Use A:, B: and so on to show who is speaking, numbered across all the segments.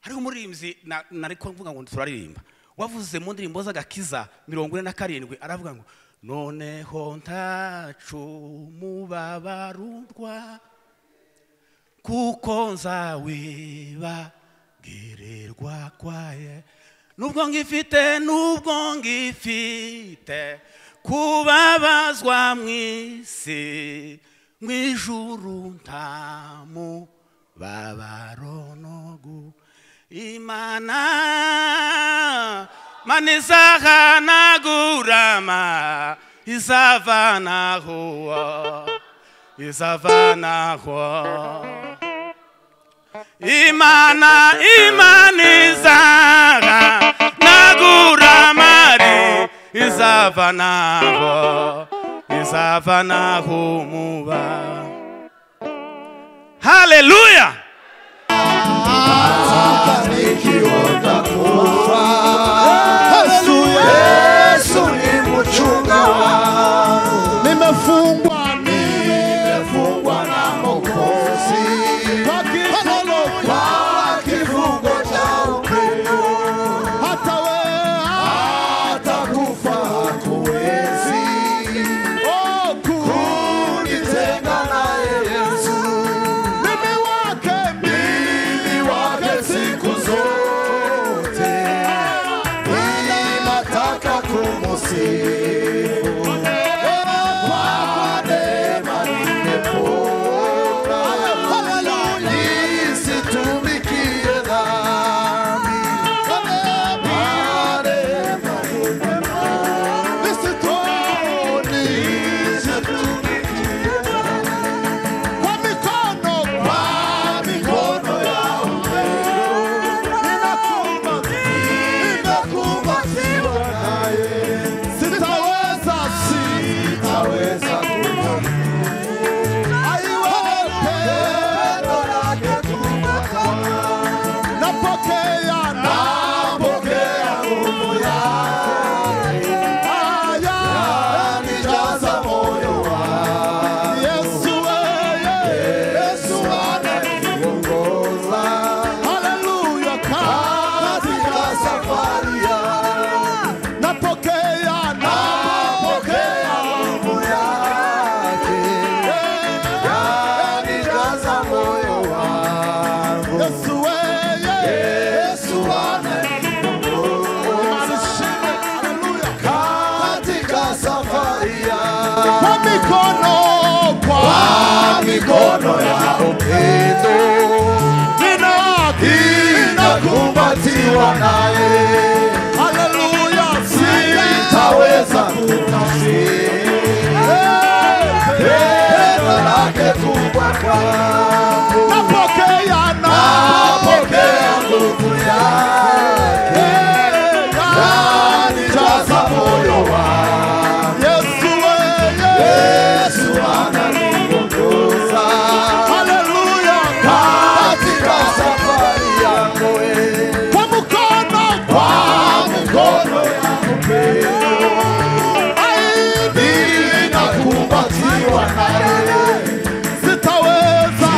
A: Hariho umuririmbyi nariko mvuga ngo turaririmba wavuze mu ndirimbo z'agakiza 47 aravuga ngo noneho ntacu mubabarurwa kuko nzawiba gererwa kwaye nubwo ngifite kubabazwa mwisi mwijuru ntamu babaronogu imana manizahanagurama izavanaho izavanaho imana imana izahanaguramari izavanaho izavanaho muba. Hallelujah.
B: Yesu ni mchunga wangu, nimefungwa na Mwokozi kwa kifungo cha upendo, hata kufa hakuwezi kunitenga na Yesu. Mimi wake siku zote, ninataka kumusifu kwa neema nimepona, nisitumikie dhambi. Kwa neema nimepona, nisitumikie dhambi. Kwa mikono ya upendo ninakumbatiwa naye, sitaweza pendo lake kubwa kwangu. Napokea nguvu yake, yanijaza moyo wangu. Yesu ananiongoza, haleluya, katika safari yangu. Napokea nguvu yake, yanijaza moyo wangu. Yesu ananiongoza katika safari yangu. Kwa mikono ya upendo ninakumbatiwa naye, haleluya, sitaweza kutafsiri pendo lake kubwa kwangu. Napokea nguvu yake, yanijaza moyo wangu. Yesu ananiongoza, haleluya, katika safari yangu. Kwa mkono ya upendo ninakumbatiwa naye, sitaweza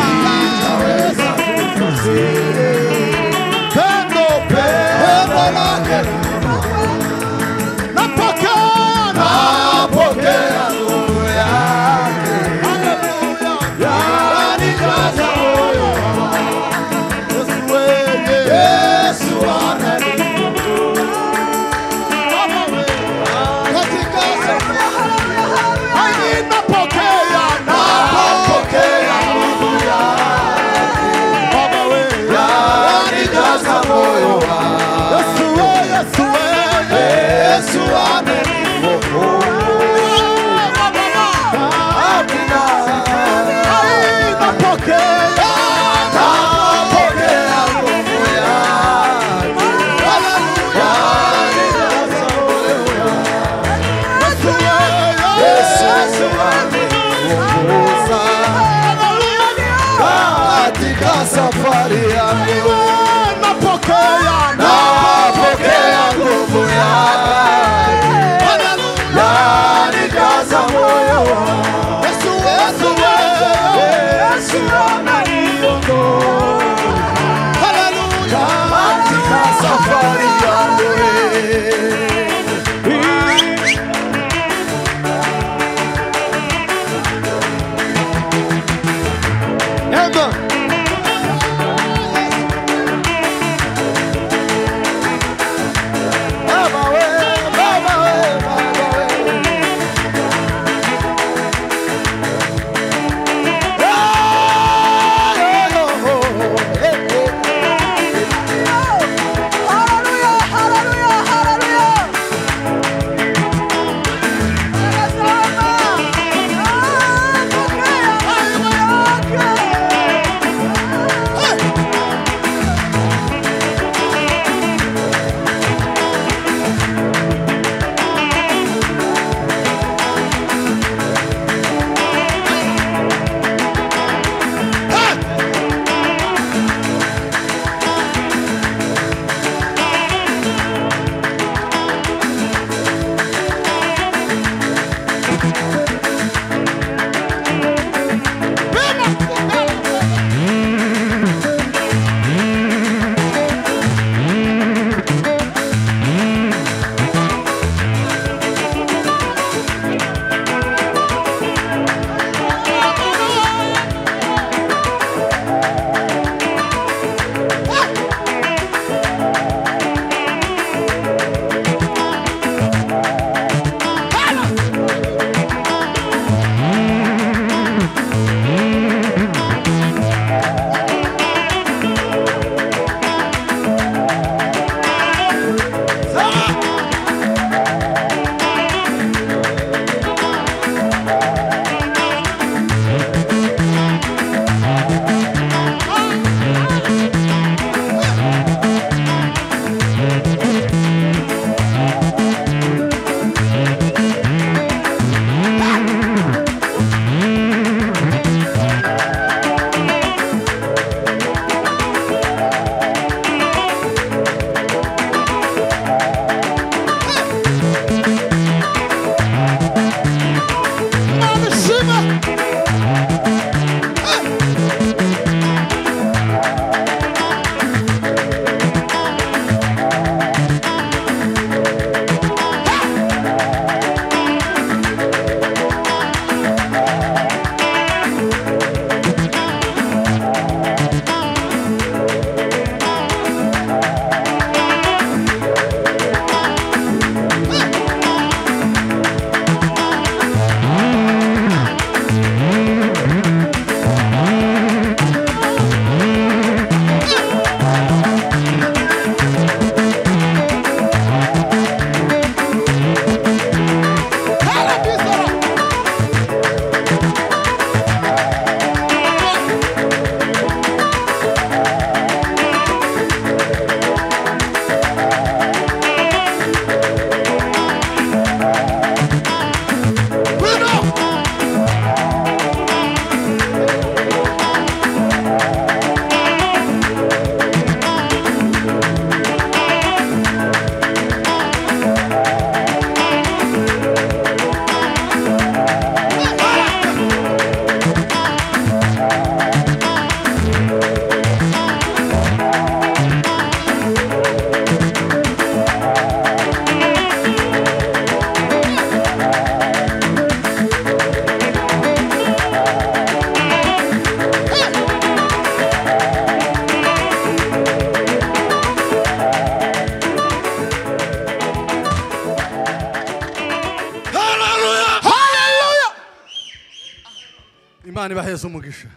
C: Imana ibaheze umugisha.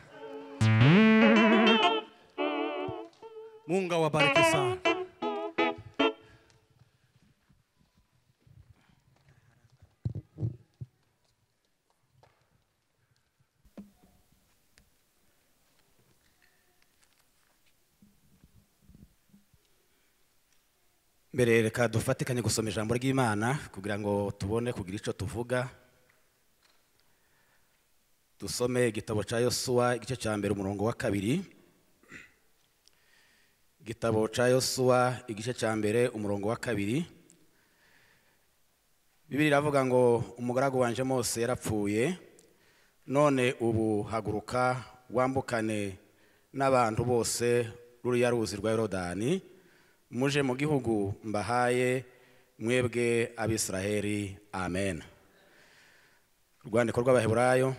C: Mungu awabariki sana.
A: Mbere reka dufatikanye gusoma ijambo ry'Imana kugira ngo tubone kugira ico tuvuga. Dusome igitabo ca Yosuwa igice ca mbere umurongo wa 2. Igitabo ca Yosuwa igice ca mbere umurongo wa 2. Bibiliya iravuga ngo umugaragu wanje Mose yarapfuye, none ubu haguruka wambukane n'abantu bose ruriya ruzi rwa Yorodani, muje mu gihugu mbahaye mwebwe Abisiraheli. Amen. Urwandiko rw'Abaheburayo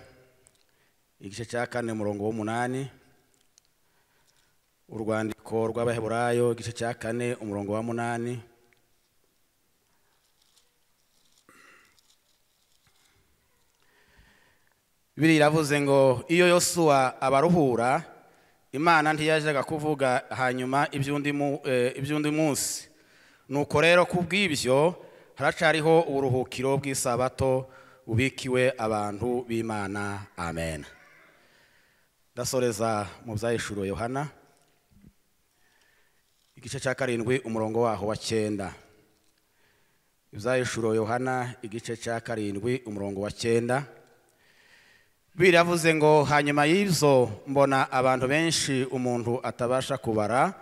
A: igice cya 4 umurongo wa 8. Urwandiko rw'Abaheburayo igice cya 4 umurongo wa 8. Bibiliya iravuze ngo iyo Yosuwa abaruhura, Imana ntiyajaga kuvuga hanyuma iby'undi munsi. Nuko rero kubw'ibyo haracariho uburuhukiro bw'isabato bubikiwe abantu b'Imana. Amen. Ndasoreza mu byahishuriwe Yohana igice cya 7 umurongo waho wa 9. Ibyahishuriwe Yohana igice cya 7 umurongo wa 9. Biravuze ngo hanyuma y'ibyo mbona abantu benshi umuntu atabasha kubara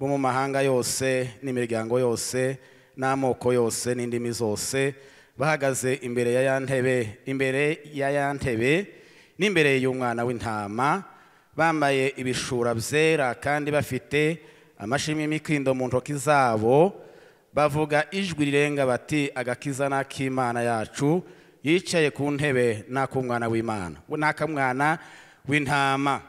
A: bo mu mahanga yose n'imiryango yose n'amoko yose n'indimi zose, bahagaze imbere ya ya ntebe, imbere ya ya ntebe n'imbere y'umwana w'intama, bambaye ibishura byera kandi bafite amashimwe y'imikindo mu ntoki zabo, bavuga ijwi rirenga bati agakiza n'ak'Imana yacu yicaye ku ntebe n'akumwana w'Imana n'akamwana w'intama.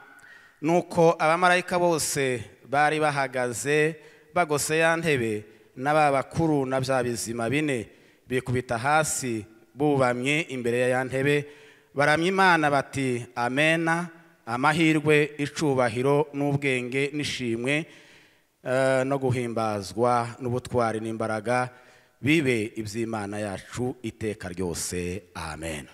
A: Nuko abamarayika bose bari bahagaze bagose ya ntebe n'ababakuru na bya bizima bine, bikubita hasi bubamye imbere ya ntebe, baramya Imana bati amena, amahirwe, icubahiro n'ubwenge n'ishimwe no guhimbazwa n'ubutwari n'imbaraga bibe iby'Imana yacu iteka ryose. Amen.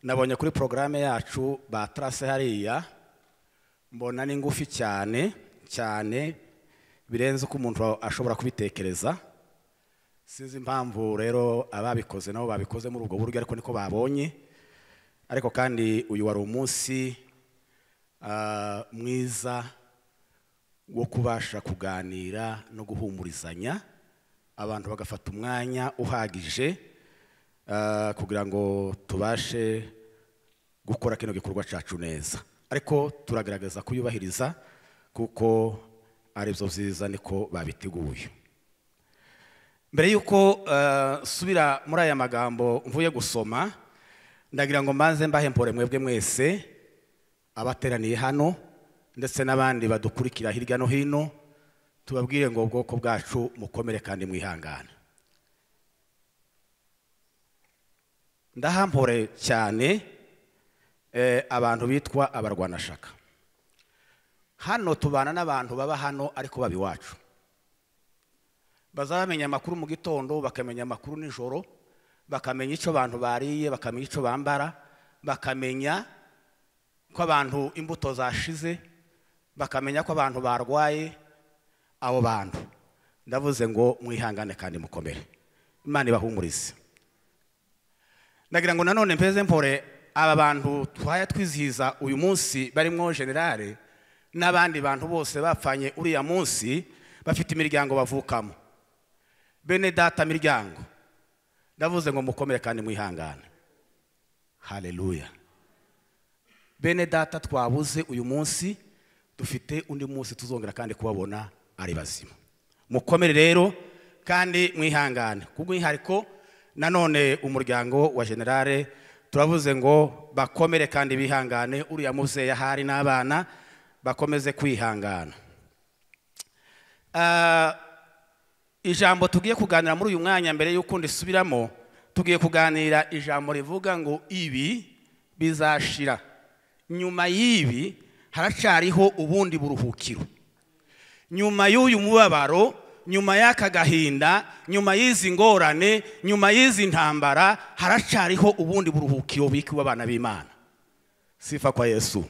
A: Nabonye kuri programme yacu ba trace hariya, mbona ni ngufi cyane cyane birenze uko umuntu ashobora kubitekereza. Sinzi impamvu rero ababikoze nabo babikoze muri ubwo buryo, ariko niko babonye. Ariko kandi uyu wari umunsi mwiza wo kubasha kuganira no guhumurizanya, abantu bagafata umwanya uhagije kugira ngo tubashe gukora kino gikorwa cyacu neza. Ariko turagaragaza kuyubahiriza kuko ari byo byiza, niko babiteguye. Mbere yuko subira muri aya magambo mvuye gusoma, ndagira ngo mbanze mbahe mpore mwebwe mwese abateraniye hano ndetse n'abandi badukurikira hirya no hino, tubabwire ngo ubwoko bwacu mukomere kandi mwihangane. Ndahampore cyane abantu bitwa abarwanashaka. Hano tubana n'abantu baba hano ariko babi wacu, bazamenya amakuru mu gitondo, bakamenya amakuru nijoro, bakamenya icyo abantu bariye, bakamenya icyo bambara, bakamenya ko abantu imbuto zashize, bakamenya ko abantu barwaye. Abo bantu ndavuze ngo mwihangane kandi mukomere, Imana ibahumurize. Ndagira ngo nanone mpeze mpore aba bantu twaya twizihiza uyu munsi barimo generale n'abandi bantu bose bapfanye uriya munsi, bafite imiryango bavukamo. Bene data miryango, ndavuze ngo mukomere kandi mwihangane. Haleluya. Bene data twabuze uyu munsi, dufite undi munsi tuzongera kandi kubabona ari bazima. Mukomere rero kandi mwihangane. Kubwihariko nanone umuryango wa generale turavuze ngo bakomere kandi bihangane, uriya muvyeyi ahari n'abana bakomeze kwihangana. Ijambo tugiye kuganira muri uyu mwanya mbere y'uko ndisubiramo, Tugiye kuganira ijambo rivuga ngo ibi bizashira. Nyuma y'ibi haracariho ubundi buruhukiro. Nyuma y'uyu mubabaro, nyuma y'aka gahinda, nyuma y'izi ngorane, nyuma y'izi ntambara, haracariho ubundi buruhukiro bikiwe abana b'Imana. Sifa kwa Yesu.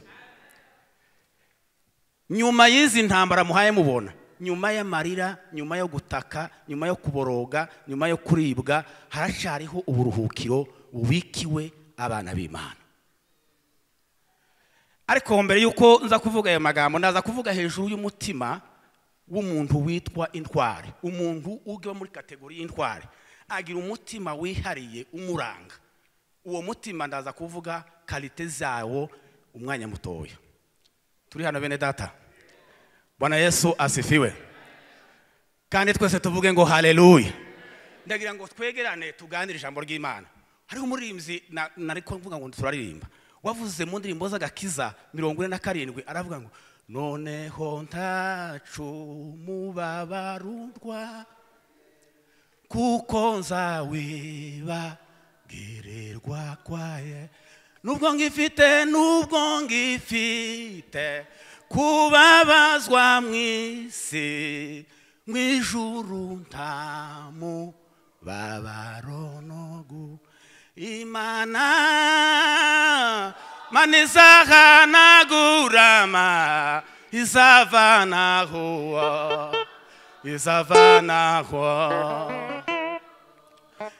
A: Nyuma y'izi ntambara muhaye mubona, nyuma y'amarira, nyuma yo gutaka, nyuma yo kuboroga, nyuma yo kuribwa, haracariho uburuhukiro bubikiwe abana b'Imana. Ariko mbere yuko nza kuvuga aya magambo, ndaza kuvuga hejuru y'umutima w'umuntu witwa intwari. Umuntu ugiye muri kategori y'intwari agira umutima wihariye umuranga. Uwo mutima ndaza kuvuga kalite zawo umwanya mutoya. Turi hano bene data. Bwana Yesu asifiwe. Kandi twese tuvuge ngo haleluya. Ndagira ngo twegerane tuganire ijambo ry'Imana. Hariho umuririmbyi nariko mvuga ngo turaririmba, wavuze mu ndirimbo z'agakiza 47 aravuga ngo noneho ntacu mubabarurwa kuko nzawiba gererwa kwaye, nubwo ngifite, nubwo ngifite kubabazwa mwisi, mwijuru ntamu babaro nogu Imana manizahanagurama izavanaho izavanaho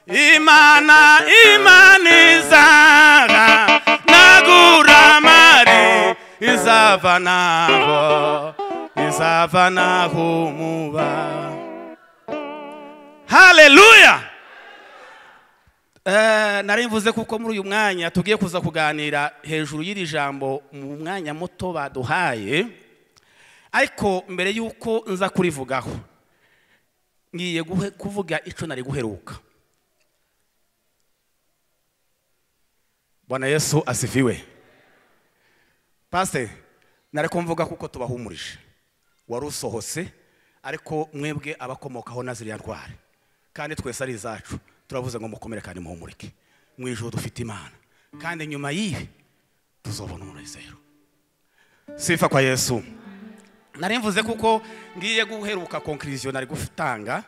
A: Imana Imana izahanaguramari izavanaho izavanaho muba. Haleluya. Nari mvuze kuko muri uyu mwanya tugiye kuza kuganira hejuru y'iri jambo mu mwanya muto baduhaye. Ariko mbere yuko nza kurivugaho, ngiye kuvuga ico nari guheruka. Bwana Yesu asifiwe. Pastor, nari kumvuga kuko tubahumurije. Warusohose ariko mwebwe abakomokaho na ziriya ntwari, kandi twese ari izacu. Turavuze ngo mukomere kandi muhumurike. Mu ijuru dufite Imana, kandi nyuma y'ibi tuzobona umunezero. Sifa kwa Yesu. Nari mvuze kuko ngiye guheruka conclusion nari gutanga.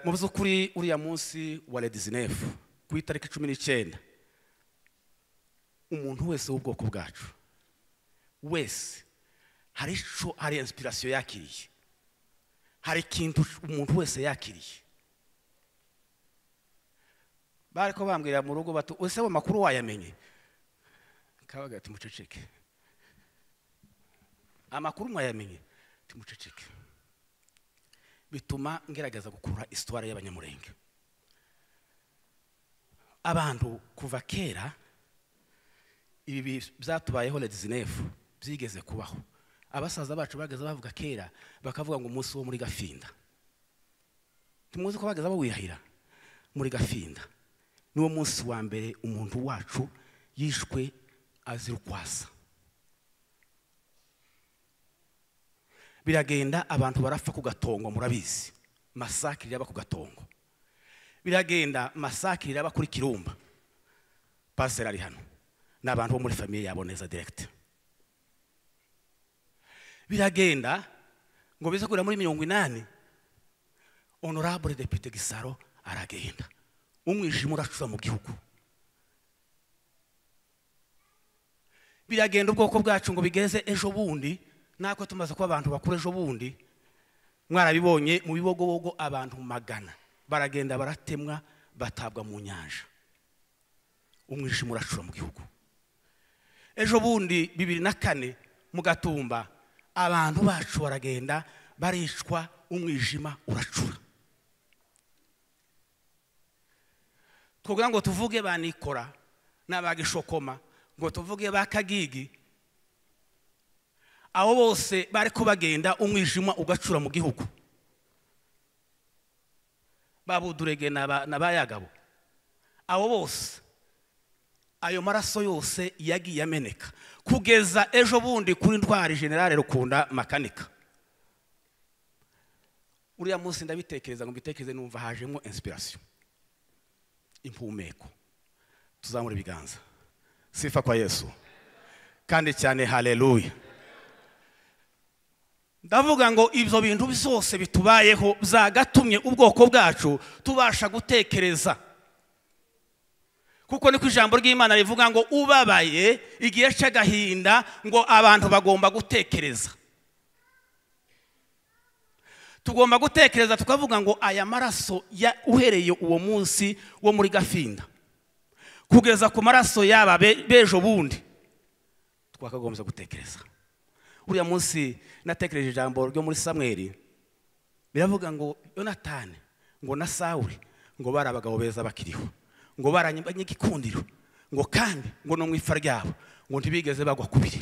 A: Mu by'ukuri uriya munsi wa le 19 ku itariki 19, umuntu wese w'ubwoko bwacu wese hari ico, hari inspiration yakiriye, hari ikintu umuntu wese yakiriye. Bariko bambwira mu rugo batu ese wa makuru wayamenye? Kabaga ati muceceke. Amakuru mwayamenye? Timuceceke. Bituma ngerageza gukura histoire y'abanyamurenge. Abantu kuva kera ibi byatubayeho le 19 byigeze kubaho. Abasaza bacu bageze bavuga kera bakavuga ngo umunsi wo muri Gafinda. Tumuzi ko bageze bawirahira muri Gafinda. Niwo munsi wa mbere umuntu wacu yishwe azira ukwasa. Biragenda abantu barapfa ku gatongo, murabizi. Masakiri yaba ku gatongo. Biragenda masakiri yaba kuri Kirumba. Pastor ari hano. N'abantu bo muri famille yabo neza direct. Biragenda ngo bize kuri muri 80, honorable député Gisaro aragenda. Umwijima uracura mu gihugu. Biragenda ubwoko bwacu ngo bigeze ejo bundi, nako tumaze kuba abantu bakuru ejo bundi, mwarabibonye mu bibogobogo abantu magana baragenda baratemwa batabwa mu nyanja. Umwijima uracura mu gihugu. Ejo bundi 2004 mu Gatumba abantu bacu baragenda barishwa, umwijima uracura. Kugira ngo tuvuge banikora n'abagishokoma, ngo tuvuge bakagigi, abo bose bariko bagenda umwijima ugacura mu gihugu. Babudurege n'abayagabo, abo bose ayo maraso yose yagiye ameneka kugeza ejo bundi kuri Ntwari General Rukunda Makanika. Uriya munsi ndabitekereza ngo mbitekereze numva hajemo inspiration. Impumeko. Tuzamura ibiganza. Sifa kwa Yesu. Kandi cyane haleluya. Ndavuga ngo ibyo bintu byose bitubayeho byagatumye ubwoko bwacu tubasha gutekereza. Kuko niko ijambo ry'Imana rivuga ngo ubabaye igihe cy'agahinda ngo abantu bagomba gutekereza. Tugomba gutekereza tukavuga ngo aya maraso ya uhereye uwo munsi wo muri Gafinda kugeza ku maraso yaba bejo bundi, twakagombye gutekereza. Uriya munsi natekereje ijambo ryo muri Samweli biravuga ngo Yonatani ngo na Sawuli ngo bari abagabo beza bakiriho, ngo baranyibanye igikundiro, ngo kandi ngo no mu ifa ryabo ngo ntibigeze bagwa kubiri.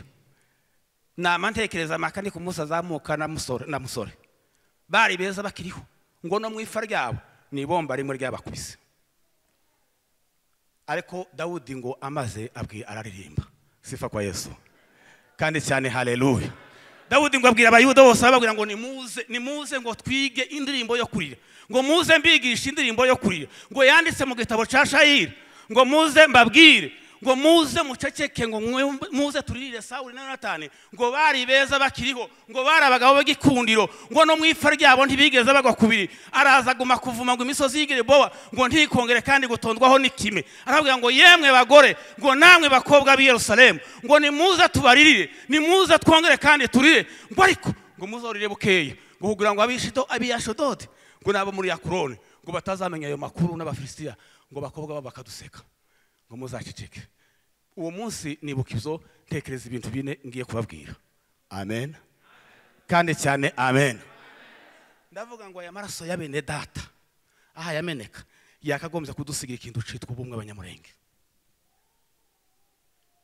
A: Nama ntekereza makani ku munsi azamuka na musore bari beza bakiriho, ngo no mu ifa ryabo ni bomba rimwe ryabakubise. Ariko Dawudi ngo amaze abwiye araririmba. Sifa kwa Yesu. Kandi cyane haleluya. Dawudi ngo abwira abayuda bose ababwira ngo nimuze, nimuze ngo twige indirimbo yo kurira, ngo muze mbigishe indirimbo yo kurira, ngo yanditse mu gitabo ca Shayiri, ngo muze mbabwire, ngo muze muceceke, ngo muze turirire Sawuli na Yonatani, ngo bari beza bakiriho, ngo bari abagabo b'igikundiro, ngo no mu ifa ryabo ntibigeze bagwa kubiri. Araza guma kuvuma ngo imisozi y'Igilibowa ngo ntikongere kandi gutondwaho n'ikime. Arababwira ngo yemwe bagore, ngo namwe bakobwa b'i Yerusalemu, ngo nimuze tubaririre, nimuze twongere kandi turire, ngo ariko ngo muzorire bukeye, ngo kugira ngo ab'Iyashidodi ngo nabo muri Yakuroni ngo batazamenya ayo makuru n'Abafilisitiya, ngo bakobwa babo bakaduseka, ngo muzaceceke. Uwo munsi nibuka ibyo, ntekereza ibintu bine ngiye kubabwira. Amen. Kandi cyane amen. Ndavuga ngo aya maraso ya bene data aha yameneka yakagombye kudusigira ikintu citwa ubumwe abanyamurenge.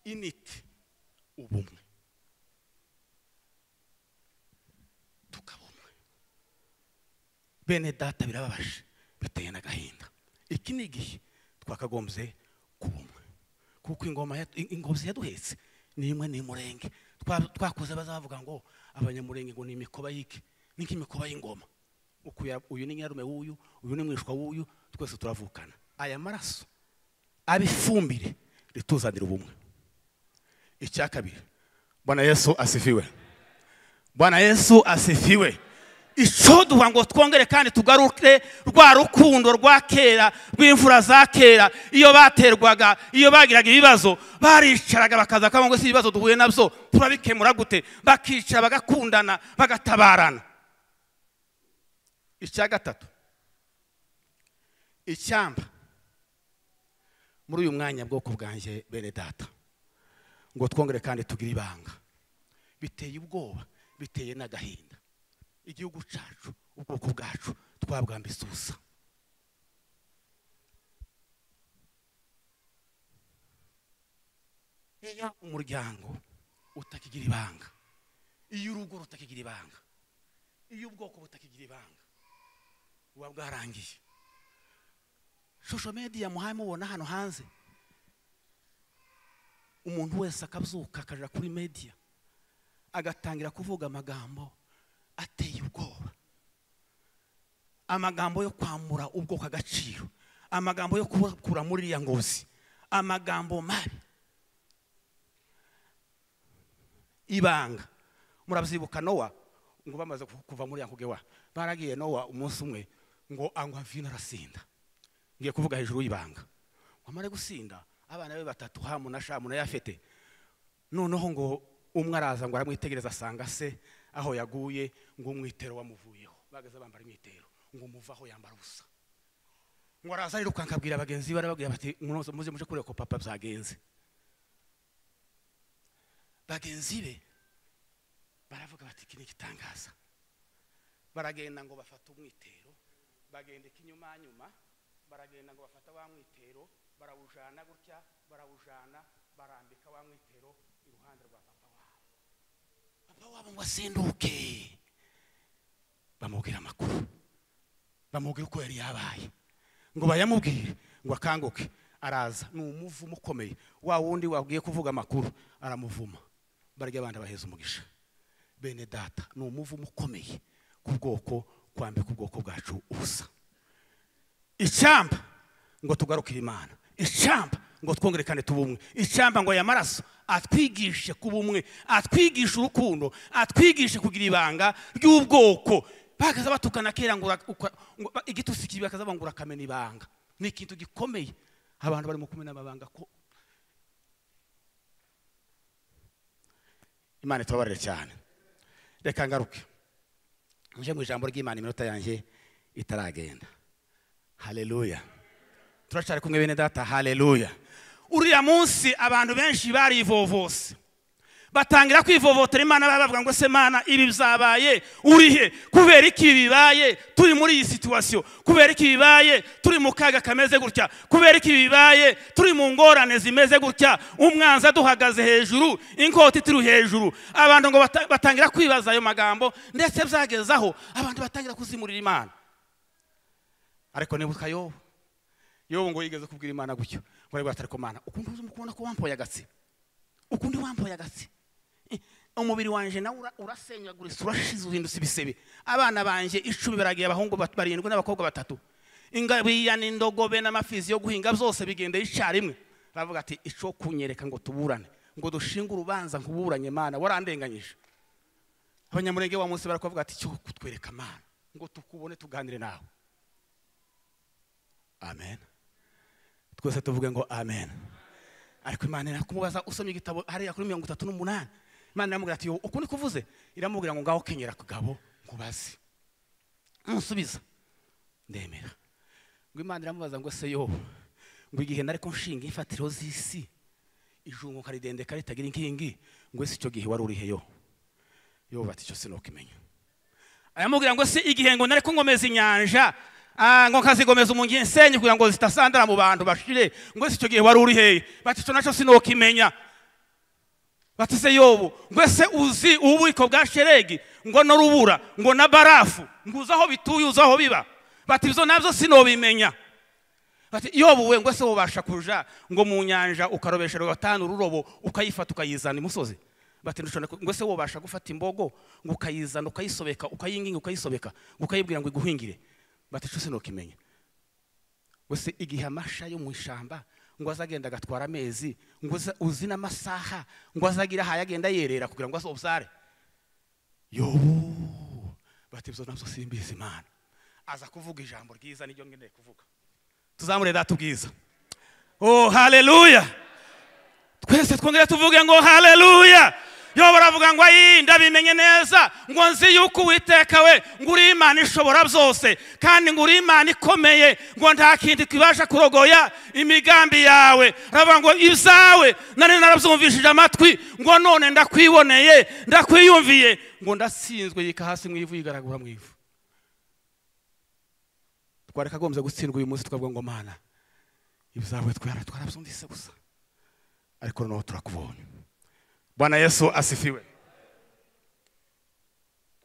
A: Initi ubumwe. Tukabumwe. Bene data birababaje biteye n'agahinda. Iki ni igihe twakagombye kubumwe. Kuko ingoma ingobyi yaduhetse ni imwe ni murenge. Twakuze bazavuga ngo abanyamurenge ngo ni imikoba yiki, ni nk'imikoba y'ingoma. Uyu ni nyarume w'uyu, uyu ni mwishwa w'uyu, twese turavukana. Aya maraso abifumbire rituzanira ubumwe. Icya kabiri, Bwana Yesu asifiwe. Bwana Yesu asifiwe. Icoduha ngo twongere kandi tugaruke rwa rukundo rwa kera rw'imfura za kera. Iyo baterwaga, iyo bagiraga ibibazo, baricaraga bakaza ngo si ibibazo duhuye nabyo turabikemura gute, bakicara bagakundana bagatabarana. Icya gatatu, icyamba muri uyu mwanya bwoko bwanjye bene data ngo twongere kandi tugire ibanga. Biteye ubwoba, biteye n'agahinda. Igihugu cyacu, ubwoko bwacu twabwambitse ubusa. Iyo umuryango utakigira ibanga, iyo urugo rutakigira ibanga, iyo ubwoko butakigira ibanga, buba bwarangiye. Social media muhaye mubona hano hanze, umuntu wese akabyuka akaja kuri media agatangira kuvuga amagambo ateye ubwoba, amagambo yo kwamura ubwoko agaciro, amagambo yo kubakura muri iriya ngozi, amagambo mabi. Ibanga murabyibuka Nowa ngo bamaze kuva muri yakugewa baragiye Nowa umunsi umwe ngo anywa vino arasinda. Ngiye kuvuga hejuru y'ibanga. Wamare gusinda abana be batatu Hamu na Shamu na Yafete, noneho ngo umwe araza ngo aramwitegereza asanga se aho yaguye, ngo umwitero wamuvuyeho, bageze bambara imyitero, ngo umuvaho yambara ubusa. Ngo araza arirukanka abwira bagenzi be, arababwira bati muze muje kureba ko papa byagenze. Bagenzi be baravuga bati iki ni igitangaza. Baragenda ngo bafata umwitero, bagenda ikinyuma nyuma, baragenda ngo bafata wa mwitero, barawujana gutya, barawujana, barambika wa mwitero iruhande rwa papa wabo. Papa wabo ngo asinduke, bamubwira amakuru, bamubwira uko yari yabaye, ngo bayamubwire ngo akanguke. Araza ni umuvumo ukomeye, wa wundi wabwiye kuvuga amakuru aramuvuma, barya abandi baheza umugisha. Bene data ni umuvumo ukomeye ku bwoko, kwambika ubwoko bwacu ubusa. Icyamba ngo tugarukire Imana, icyampa ngo twongerekane tubumwe, icyampa ngo aya maraso atwigishe kubumwe, atwigishe urukundo, atwigishe kugira ibanga ry'ubwoko. Bakaza batukana kera ngo igitusi kibi, bakaza bangura kamena ibanga. Ni ikintu gikomeye abantu barimo kumena amabanga ko Imana itubabarire cyane. Reka ngaruke nje mu ijambo ry'Imana, iminota yanjye itaragenda. Haleluya, turacyari kumwe bene data. Haleluya. Uriya munsi abantu benshi barivovose, batangira kwivovotera Imana, bavuga ngo se Mana ibi bizabaye urihe? Kubera iki bibaye turi muri iyi situation? Kubera iki bibaye turi mu kaga kameze gutya? Kubera iki bibaye turi mu ngorane zimeze gutya? Umwanzi aduhagaze hejuru, inkota turi hejuru. Abantu ngo batangira kwibaza ayo magambo, ndetse byagezaho abantu batangira kuzimurira Imana. Ariko nibuka Yobu, Yobu ngo yigeze kubwira Imana gutyo, ngo ariko atari ko Mana ukuntu uzumukubona ko wampoye agatsi, ukundi wampoye agatsi, umubiri wanje nawe urasenyaguritse, urashize, uhindutse ibisebe. Abana banje 10 baragiye, abahungu 7 n'abakobwa 3, ingabiya n'indogobe n'amafizi yo guhinga byose bigenda icyarimwe. Bavuga ati ico kunyereka ngo tuburane, ngo dushinge urubanza nkuburanye Mana, warandenganyije. Abanyamurenge wa munsi barakuvuga ati cyo kutwereka Mana ngo tukubone tuganire nawe. Amen. Twese tuvuge ngo amen. Ariko Imana irakumubaza, usomye igitabo hariya kuri 38, Imana iramubwira ati uko nikuvuze, iramubwira ngo ngaho kenyera kugabo nkubaze, nsubiza ndemera. Ngo Imana iramubaza ngo se Yobu, ngo igihe nariko nshinga imfatiro z'isi, ijungo karidendeka ritagira inkingi, ngo ese icyo gihe wari urihe? Yo Yobu ati cyo sinokimenya. Aramubwira ngo se igihe ngo nariko ngomeza inyanja, ngo kazigomeza umungi nsenye kugira ngo zitasandara mu bantu bashire, ngo ese icyo gihe wari uri hehe? Bati cyo naco sinokimenya. Bati se Yobu, ngo ese uzi ububiko bwa sheregi, ngo no rubura, ngo na barafu, ngo uzaho bituye, uzaho biba? Bati ibyo nabyo sinobimenya. Bati Yobu we, ngo ese wobasha kuja ngo mu nyanja ukarobesha 5 ururobo ukayifata ukayizana imusozi? Bati ndushona. Ngo ese wobasha gufata imbogo ngo ukayizana ukayisobeka, ukayinginga ukayisobeka, ngo ukayibwira ngo iguhingire? Bati cyo sinokimenya. Wese igihe amasha yo mu ishamba ngo azagenda agatwara amezi, ngo uzi n'amasaha ngo azagira hayagenda yerera kugira ngo azobyare? Yobu bati ibyo nabyo simbizi. Imana aza kuvuga ijambo ryiza, niryo ngendeye kuvuga. Tuzamure data ubwiza. Oh haleluya. Twese twongere tuvuge ngo haleluya. Yobu aravuga ngo ayi ndabimenye neza, ngo nzi yuko Uwiteka we ngo uri Imana ishobora byose, kandi ngo uri Imana ikomeye, ngo nta kindi kibasha kurogoya imigambi yawe. Aravuga ngo ibyawe nari narabyumvishije amatwi, ngo none ndakwiboneye, ndakwiyumviye, ngo ndatsinzwe. Yika hasi mu ivu, yigaragura mu ivu. Twareka gombye gutsindwa uyu munsi tukavuga ngo Mana ibyawe twarabyumvise gusa, ariko noneho turakubonye. Bwana Yesu asifiwe.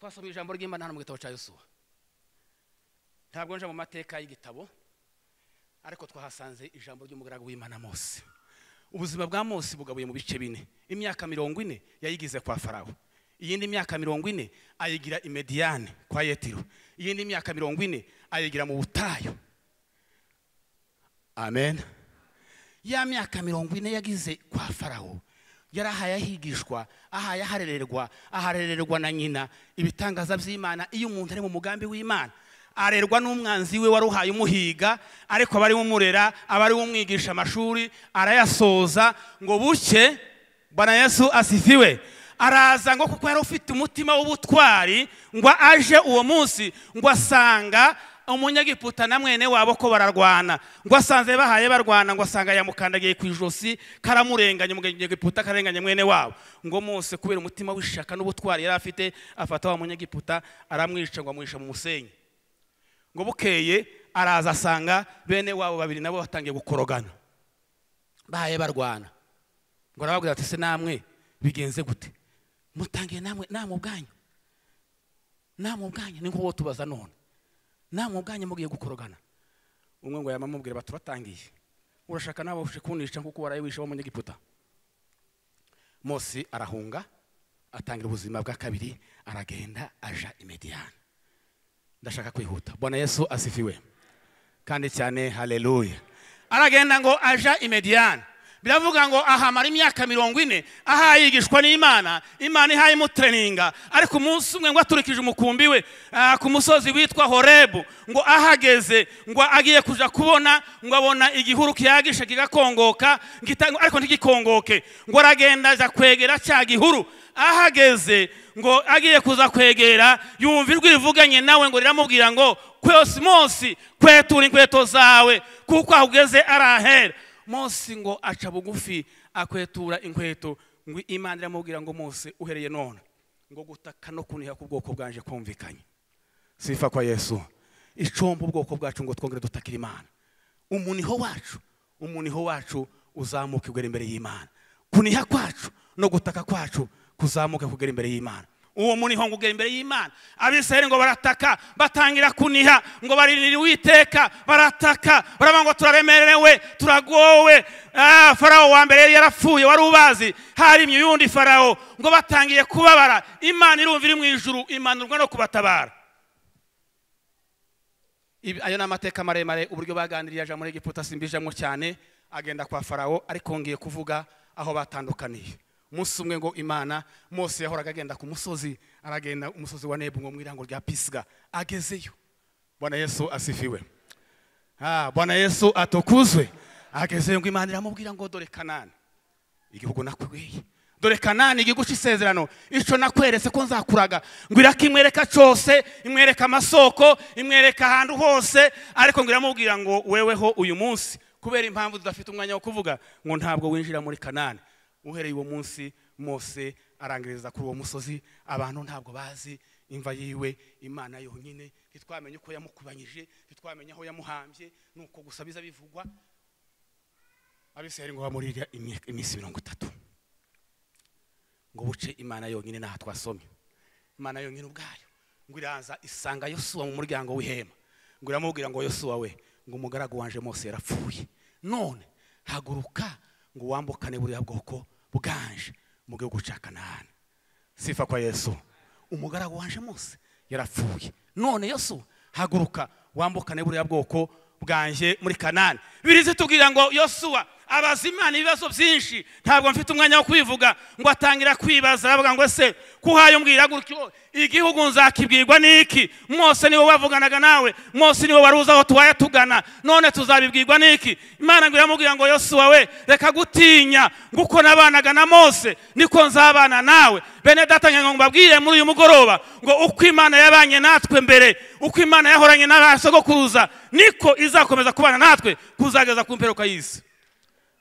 A: Twasomye ijambo ry'Imana hano mu gitabo cya Yosuwa. Ntabwo nje mu mateka y'igitabo, ariko twahasanze ijambo ry'umugaragu w'Imana Mose. Ubuzima bwa Mose bugabuye mu bice bine. Imyaka 40 yayigize kwa Farawo, iyindi myaka 40 ayigira i Mediyane kwa Yetiro, iyindi myaka 40 ayigira mu butayu. Amen. Ya myaka 40 yagize kwa Farawo, yarahaye ahigishwa, ahaye aharererwa, aharererwa na nyina. Ibitangaza by'Imana, iyo umuntu ari mu mugambi w'Imana arerwa n'umwanzi we waruhaye umuhiga, ariko abari umurera, abari umwigisha amashuri arayasoza. Ngo buke, Bwana Yesu asifiwe, araza ngo kuko yari ufite umutima w'ubutwari, ngo aje uwo munsi ngo asanga umunyagiputa na mwene wabo ko bararwana, ngo asanze bahaye barwana, ngo asanga yamukandagiye ku ijosi karamurenganya, umunyagiputa karenganya mwene wabo. Ngo Mose kubera umutima w'ishaka n'ubutwari yari afite, afata wa munyagiputa aramwica, ngo amwisha mu musenyi. Ngo bukeye araza asanga bene wabo babiri nabo batangiye gukorogana, bahaye barwana. Ngo arababwira ati se namwe bigenze gute? Mutangiye namwe namwe ubwanyu, namwe ubwanyu ni nko tubaza none, namwe ubwanyu mugiye gukorogana. Umwe ngo yamamubwira bati turatangiye, urashaka nawe uje kunisha nkuko waraye wisha wa munyagiputa. Mose arahunga, atangira ubuzima bwa kabiri, aragenda aja i Mediyane. Ndashaka kwihuta. Bwana Yesu asifiwe kandi cyane. Haleluya. Aragenda ngo aja i Mediyani. Biravuga ngo ahamara imyaka 40 aha yigishwa n'Imana, Imana ihaye imutreninga. Ariko umunsi umwe ngo aturikije umukumbi we ku musozi witwa Horebu, ngo ahageze ngo agiye kuja kubona, ngo abona igihuru kiyagisha kigakongoka, ariko ntigikongoke. Ngo aragenda aja kwegera cya gihuru, ahageze ngo agiye kuza kwegera yumva ijwi rivuganye nawe ngo riramubwira ngo kwose Mose kwetura inkweto zawe kuko aho ugeze arahera. Mose ngo aca bugufi akwetura inkweto, ngo Imana iramubwira ngo Mose uhereye none ngo gutaka no kuniha ku bwoko bwanje kumvikanye. Sifa kwa Yesu. Icombo ubwoko bwacu ngo twongere dutakira Imana. Umuniho wacu uzamuke ugera imbere y'Imana. Kuniha kwacu no gutaka kwacu kuzamuke kugera imbere y'Imana. Uwo muniho ngo ugera imbere y'Imana. Abisirayeli ngo barataka, batangira kuniha, ngo baririra Uwiteka, barataka, baravuga ngo turaremerewe, turagowe. Farao wa mbere yarapfuye wari ubazi, harimye uyundi Farao, ngo batangiye kubabara. Imana irumva iri mu ijuru, imanurwa no kubatabara. Ayo ni amateka maremare uburyo baganiriye aja muri Egiputa simbijamwo cyane, agenda kwa Farao, ariko ngiye kuvuga aho batandukaniye. Umunsi umwe ngo Imana, Mose yahoraga agenda ku musozi, aragenda umusozi wa Nebu ngo mu irango rya Pisga, agezeyo. Bwana Yesu asifiwe. Bwana Yesu atukuzwe. Agezeyo ngo Imana iramubwira ngo dore Kanani, igihugu nakubwiye. Dore Kanani igihugu cy'isezerano, ico nakweretse ko nzakuraga. Ngo irakimwereka cyose, imwereka amasoko, imwereka ahantu hose, ariko ngo iramubwira ngo weweho uyu munsi kubera impamvu tudafite umwanya wo kuvuga ngo ntabwo winjira muri Kanani. Uhereye uwo munsi Mose arangiriza kuri uwo musozi, abantu ntabwo bazi imva yiwe, Imana yonyine ntitwamenye uko yamukubanyije, ntitwamenye aho yamuhambye, nuko gusa biza bivugwa. Abisirayeli ngo bamurira iminsi 30 ngo buce Imana yonyine naha twasomye. Imana yonyine ubwayo ngo iraza isanga Yosuwa mu muryango w'ihema, ngo iramubwira ngo Yosuwa we, ngo umugaragu wanje Mose yarapfuye, none haguruka ngo wambukane buriya bwoko bwanje mu gihugu cya Kanani. Sifa kwa Yesu. Umugaragu wanje Mose yarapfuye, none Yosuwa haguruka wambukane buriya bwoko bwanje muri Kanani. Birize tubwira ngo Yosuwa abaza Imana ibibazo byinshi, ntabwo mfite umwanya wo kwivuga, ngo atangira kwibaza aravuga ngo ese kuhaye umbwira gutyo igihugu nzakibwirwa niki? Mose niwe wavuganaga nawe, Mose niwe waruza aho tuwaye tugana, none tuzabibwirwa niki? Imana ngo iramubwira ngo Yosuwa we reka gutinya, nguko nabanaga na Mose niko nzabana nawe. Bene data ngo mbabwire muri uyu mugoroba ngo uko Imana yabanye natwe mbere, uko Imana yahoranye n'abasogokuruza, niko izakomeza kubana natwe kuzageza ku mperuka y'isi.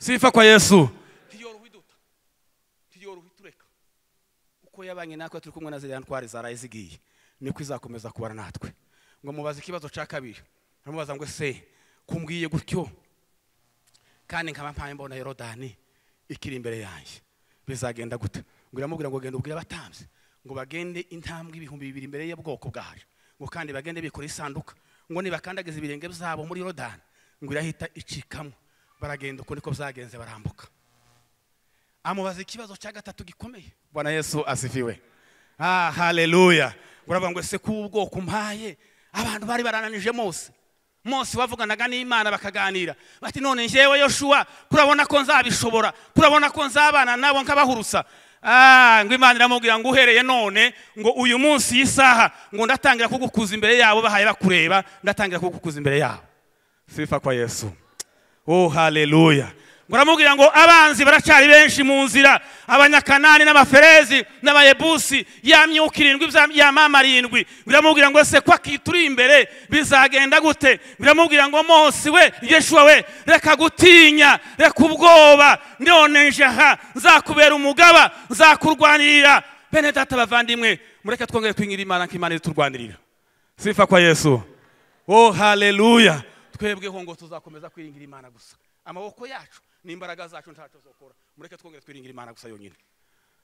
A: Sifa kwa Yesu. Ntiyoroha iduta, ntiyoroha itureka. Uko yabanye natwe turi kumwe na ziriya ntwari zaraye zigiye, niko izakomeza kubana natwe. Ngo mubaze ikibazo cya kabiri, aramubaza ngo ese kumbwiye gutyo kandi nkaba mpaye mbona Yorodani ikiri imbere yanjye bizagenda gute? Ngo iramubwira ngo genda ubwire abatambyi ngo bagende intambwe 2000 imbere y'ubwoko bwaje, ngo kandi bagende bikora isanduka, ngo nibakandagiza ibirenge byabo muri Yorodani ngo irahita icikamo. Baragenda uko niko byagenze barambuka. Amubaza ikibazo cya gatatu gikomeye. Bwana Yesu asifiwe. Haleluya. Uravuga ngo ese kubwoko mpaye abantu bari barananije Mose. Mose bavuganaga n'Imana bakaganira bati none njyewe Yoshua kurabona ko nzabishobora, kurabona ko nzabana nabo nkabahurusa. Ngo Imana iramubwira ngo uhereye none ngo uyu munsi y'isaha ngo ndatangira kugukuza imbere yabo bahaye bakureba, ndatangira kugukuza imbere yabo. Sifa kwa Yesu. Oh haleluya. Ngo aramubwira ngo abanzi baracyari benshi mu nzira, abanyakanani n'abaferezi n'abayebusi, ya myuka irindwi ya mama arindwi. Biramubwira ngo se kwa kituri imbere bizagenda gute? Biramubwira ngo Mose we, Yeshua we, reka gutinya, reka ubwoba, none nje aha nzakubera umugaba, nzakurwanirira. Bene data bavandimwe, mureke twongere kwingira Imana nk'Imana iturwanirira. Sifa kwa Yesu. Oh haleluya. Twebweho ngo tuzakomeza kwiringira Imana gusa. Amaboko yacu n'imbaraga zacu ntaco zokora. Mureke twongere twiringira Imana gusa yonyine.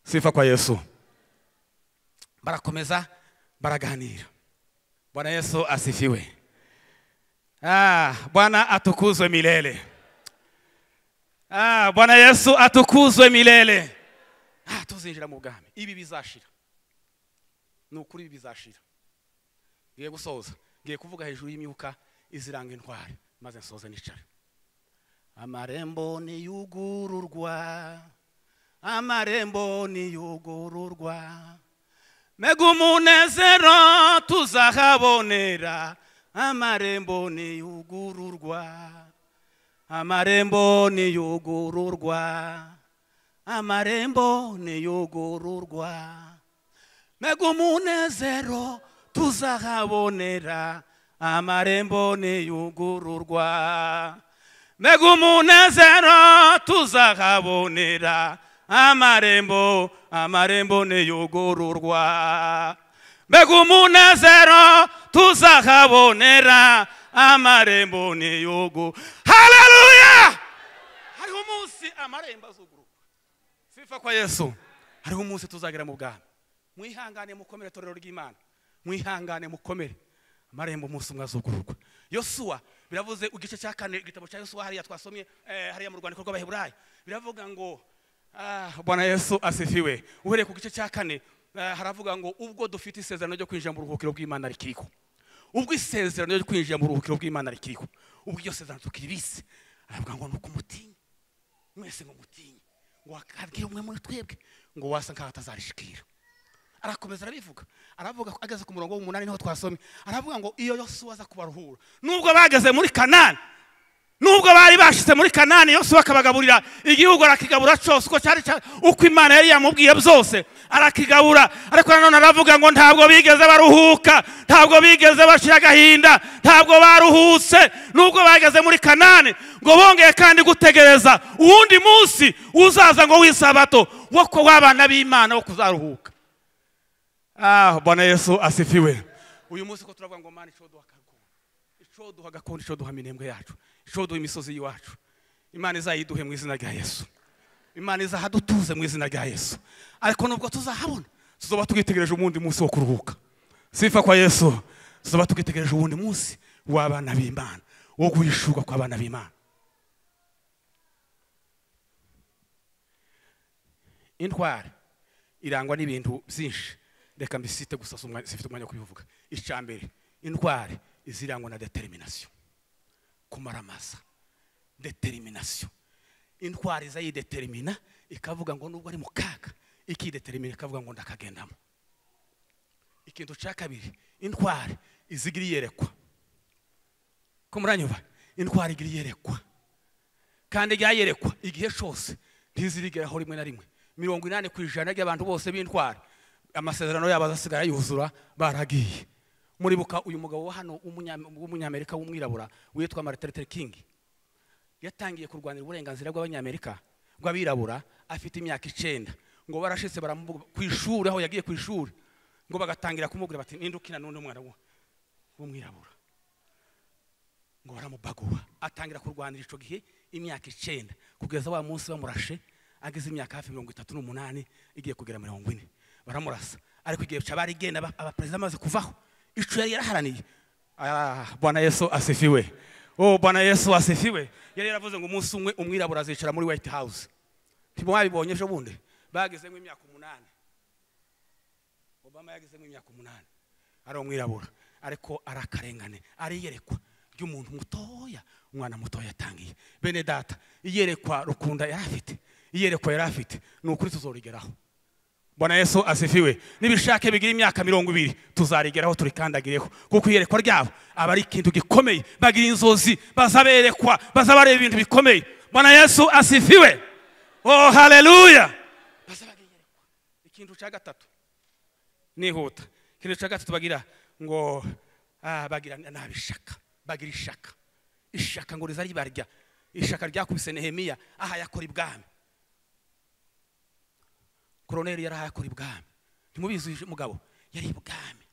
A: Sifa kwa Yesu. Barakomeza baraganira. Bwana Yesu asifiwe. Bwana atukuzwe milele. Bwana Yesu atukuzwe milele. Tuzinjira mu bwami. Ibi bizashira. Nukuri ibi bizashira. Ngiye gusoza. Ngiye kuvuga hejuru y'imyuka iziranga intwari maze nsoze nicare. Amarembo niyugururwa, amarembo niyugururwa, mega umunezero tuzahabonera. Amarembo niyugururwa, amarembo niyugururwa, amarembo niyugururwa, mega umunezero tuzahabonera. Amarembo niyugururwa, mega umunezero tuzahabonera. Amarembo, amarembo niyugururwa, mega umunezero tuzahabonera. Amarembo niyugu. Haleluya! Hariho umunsi amarembo azugururwa. Sifa kwa Yesu. Hariho umunsi tuzagera mu bwami. Mwihangane mukomere, torero ry'Imana. Mwihangane mukomere. Amarembo umunsi umwe azugururwa. Yosuwa biravuze igice cya 4 igitabo cya Yosuwa hariya twasomye, hariya mu rwandiko rw'Abaheburayo. Biravuga ngo Bwana Yesu asifiwe. Uhereye ku gice cya 4 haravuga ngo ubwo dufite isezerano ryo kwinjira mu ruhukiro bw'Imana rikiriko. Ubwo isezerano ryo kwinjira mu ruhukiro bw'Imana rikiriko, ubwo iryo sezerano tukiribise, aravuga ngo nuko mutinye mwese, ngo mutinye, ngo akabwira umwe muri twebwe ngo wasa nkaho atazarishikira. Arakomeza arabivuga, aravuga ageze ku murongo w'umunani niho twasomye, aravuga ngo iyo Yosuwa aza kubaruhura, nubwo bageze muri Kanani, nubwo bari bashitse muri Kanani, Yosuwa akabagaburira igihugu, arakigabura cyose uko cyari, uko Imana yari yamubwiye byose arakigabura. Ariko nanone aravuga ngo ntabwo bigeze baruhuka, ntabwo bigeze bashira agahinda, ntabwo baruhutse nubwo bageze muri Kanani, ngo bongeye kandi gutegereza uwundi munsi uzaza ngo w'isabato wo ko wabana b'Imana wo kuzaruhuka. Bwana Yesu asifiwe. Uyu munsi ko turavuga ngo Mana icoduha gakondo, icoduha gakondo, icoduha minembwe yacu, icoduha imisozi y'iwacu. Imana izayiduhe mu izina rya Yesu. Imana izahadutuze mu izina rya Yesu. Ariko nubwo tuzahabona, tuzoba tugitegereje umundi munsi wo kuruhuka. Sifa kwa Yesu. Tuzoba tugitegereje uwundi munsi w'abana b'Imana, wo guhishurwa kw'abana b'Imana. Intwari irangwa n'ibintu byinshi. Reka mbisite gusa sifite umwanya wo kubivuga. Icya mbere, intwari izirangwa na determination, kumaramasa. Determination. Intwari izayidetermina ikavuga ngo nubwo ari mu kaga, ikidetermina ikavuga ngo ndakagendamo. Ikintu cya kabiri, intwari izigira iyerekwa. Ko muranyumva? Intwari igira iyerekwa, kandi ryayerekwa igihe cyose ntizirigeraho rimwe na rimwe. 80% y'abantu bose b'intwari amasezerano yabo azasigara yuzura baragiye. Muribuka uyu mugabo wa hano w'umunyamerika w'umwirabura witwa Martin Luther King, yatangiye kurwanira uburenganzira bw'abanyamerika bw'abirabura afite imyaka 9. Ngo barashitse baramuvuga ku ishuri, aho yagiye ku ishuri, ngo bagatangira kumubwira bati ninde ukina n'undi mwana w'umwirabura, ngo baramubaguha. Atangira kurwanira ico gihe imyaka 9 kugeza wa munsi bamurashe ageze imyaka hafi 38 igiye kugera 40, baramurasa. Ariko igihe cyabari genda abaperezida amaze kuvaho, ico yari yaraharaniye. Bwana Yesu asifiwe. Oh, Bwana Yesu asifiwe. Yari yaravuze ngo umunsi umwe umwirabura azicara muri White House. Ntimwabibonye ejo bundi bagezemo imyaka 8. Obama yagezemo imyaka 8 ari umwirabura, ariko arakarengane, ariyerekwa ry'umuntu mutoya, umwana mutoya yatangiye. Bene data, iyerekwa Rukunda yarafite, iyerekwa yarafite, ni ukuri tuzorigeraho. Bwana Yesu asifiwe. Nibishake bigira imyaka 20 tuzarigeraho, turikandagireho, kuko iyerekwa ryabo aba ari ikintu gikomeye. Bagira inzozi, bazaberekwa, bazabareba ibintu bikomeye. Bwana Yesu asifiwe. Oh, haleluya. Bazabagira iyerekwa. Ikintu cya gatatu nihuta, ikintu cya gatatu bagira ngo bagira nabishaka, bagira ishaka. Ishaka ngo rizari barya. Ishaka ryakubise Nehemiya aha yakora ibwami. Koroneli yari akora ibwami. Ntimubizi mugabo yari ibwami,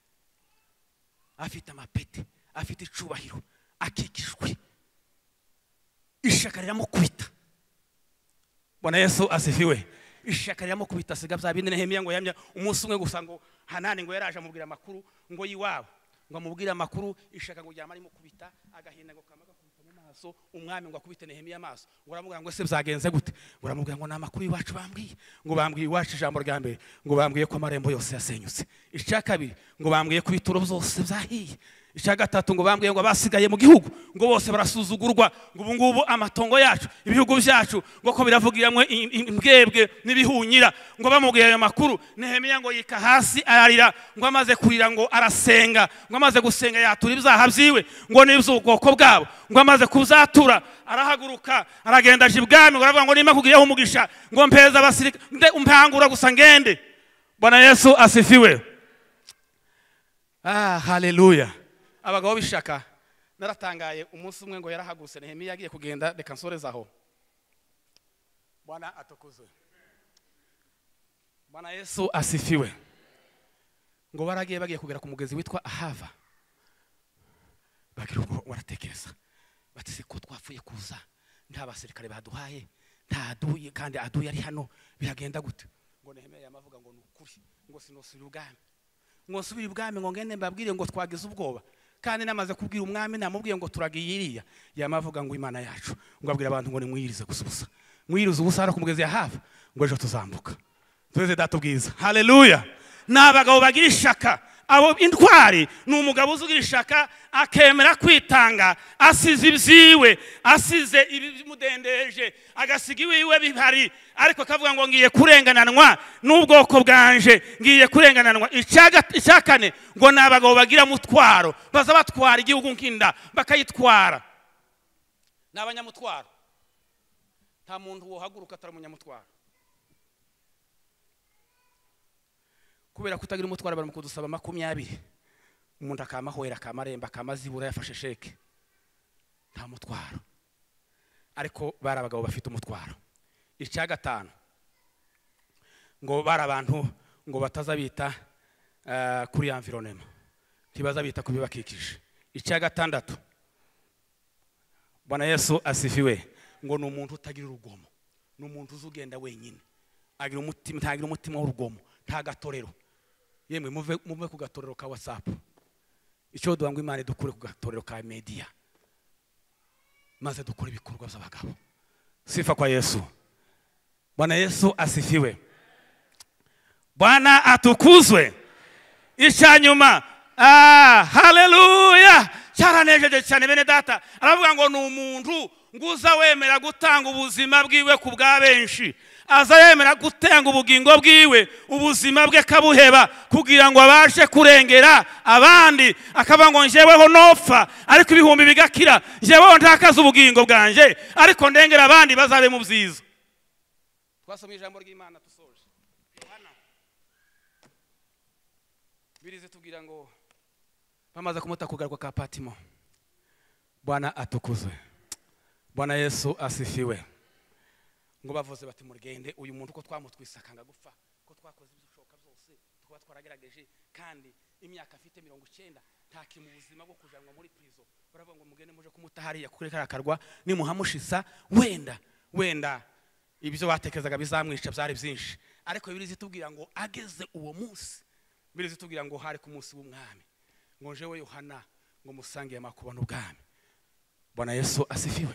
A: afite amapeti, afite icubahiro, akikijwe. Ishaka riramukubita. Bwana Yesu asifiwe. Ishaka riramukubita asiga bya bindi. Nehemiya ngo yamya umunsi umwe gusa ngo Hanani ngo yaraje amubwira amakuru ngo yiwabo, ngo amubwire amakuru, ishaka ngo ryama rimukubita agahinda ngo kamaga kubita mu maso, umwami ngo akubite Nehemiya amaso. Ngo aramubwira ngo ese byagenze gute? Ngo aramubwira ngo namakuru iwacu bambwiye, ngo bambwiye iwacu ijambo rya mbere, ngo bambwiye ko amarembo yose yasenyutse. Icya kabiri, ngo bambwiye ko ibituro byose byahiye. Icya gatatu ngo bambwiye ngo basigaye mu gihugu ngo bose barasuzugurwa, ngo ubu ngubu amatongo yacu, ibihugu byacu ngo ko biravugiramwe imbwebwe n'ibihunyira. Ngo bamubwiye ayo makuru, Nehemiya ngo yika hasi ararira, ngo amaze kurira ngo arasenga, ngo amaze gusenga yatura ibyaha byiwe ngo n'iby'ubwoko bwabo, ngo amaze kuzatura arahaguruka aragenda aje ibwami, ngo aravuga ngo nima kugiyeho umugisha ngo mpeza abasirikare umpangura gusa ngende. Bwana Yesu asifiwe. Ah, haleluya. Abagabo b'ishaka naratangaye umunsi umwe ngo yarahagurutse Nehemiya agiye kugenda, reka nsoreze aho. Bwana atukuzwe. Bwana Yesu asifiwe. Ngo baragiye bagiye kugera ku mugezi witwa Ahava, bagira ubwo baratekereza bati se ko twapfuye kuza nta basirikare baduhaye, nta aduye kandi aduye ari hano, biragenda gute? Ngo Nehemiya yamavuga ngo nukuri ngo sinosubira ubwami, ngo nsubire ibwami ngo ngende mbabwire ngo twagize ubwoba, kandi namaze kubwira umwami namubwiye ngo turagiye iriya. Yamavuga ngo Imana yacu, ngo abwira abantu ngo nimwirize gusa ubusa, mwirize ubusa hano ku mugezi ya Ahava, ngo ejo tuzambuka. Tuze data ubwiza. Haleluya. N'abagabo bagira ishaka, abo intwari ni umugabo uzugira ishaka akemera kwitanga, asize ibyiwe, asize ibimudendeje, agasiga iwiwe bihari, ariko akavuga ngo ngiye kurengananwa n'ubwoko bwanje, ngiye kurengananwa. Icya kane ngo ni abagabo bagira mutwaro, baza batwara igihugu nk'inda bakayitwara. Ni abanyamutwaro. Nta muntu wohaguruka atari umunyamutwaro. Kubera kutagira umutwaro bari mu kudusaba 20, umuntu akamahwera akamaremba akamazibura yafashe sheke, nta mutwaro. Ariko bari abagabo bafite umutwaro. Icya gatanu ngo bari abantu ngo batazabita kuri environnement, ntibazabita ku bibakikije. Icya gatandatu, Bwana Yesu asifiwe, ngo ni umuntu utagira urugomo, ni umuntu uzugenda wenyine, agira umutima, ntagira umutima w'urugomo, nta gatorero. Yemwe muve ku gatorero ka WhatsApp. Icyo duha ngo Imana dukure ku gatorero ka media, maze dukore ibikorwa by'abagabo. Sifa kwa Yesu. Bwana Yesu asifiwe. Bwana atukuzwe. Icya nyuma, haleluya, cyaranejeje cyane bene data. Aravuga ngo ni umuntu nguza wemera gutanga ubuzima bwiwe ku bwa benshi, aza yemera gutanga ubugingo bwiwe, ubuzima bwe kabuheba kugira ngo abashe kurengera abandi. Akaba ngo njyeweho nopfa ariko ibihumbi bigakira, njyeweho ntakaza ubugingo bwanje ariko ndengera abandi bazabe mu byiza. Twasomye ijambo ry'Imana tusoje. Yohana birize tubwira ngo bamaze kumuta kugarwa ka Patimo. Bwana atukuzwe. Bwana Yesu asifiwe. Ngo bavuze bati murgende uyu muntu ko twamutwisa akanga gupfa, ko twakoze ibishoboka byose, tukaba twaragerageje, kandi imyaka afite 90 nta kintu ubuzima bwo kujanwa muri prison. Baravuga ngo mugende muje kumuta hariya kuri karakarwa, nimuhamushisa wenda wenda ibyo batekerezaga bizamwica byari byinshi. Ariko Bibiliya itubwira ngo ageze uwo munsi, Bibiliya itubwira ngo hari ku munsi w'umwami, ngo jewe Yohana ngo musangiye amakuba n'ubwami. Bwana Yesu asifiwe.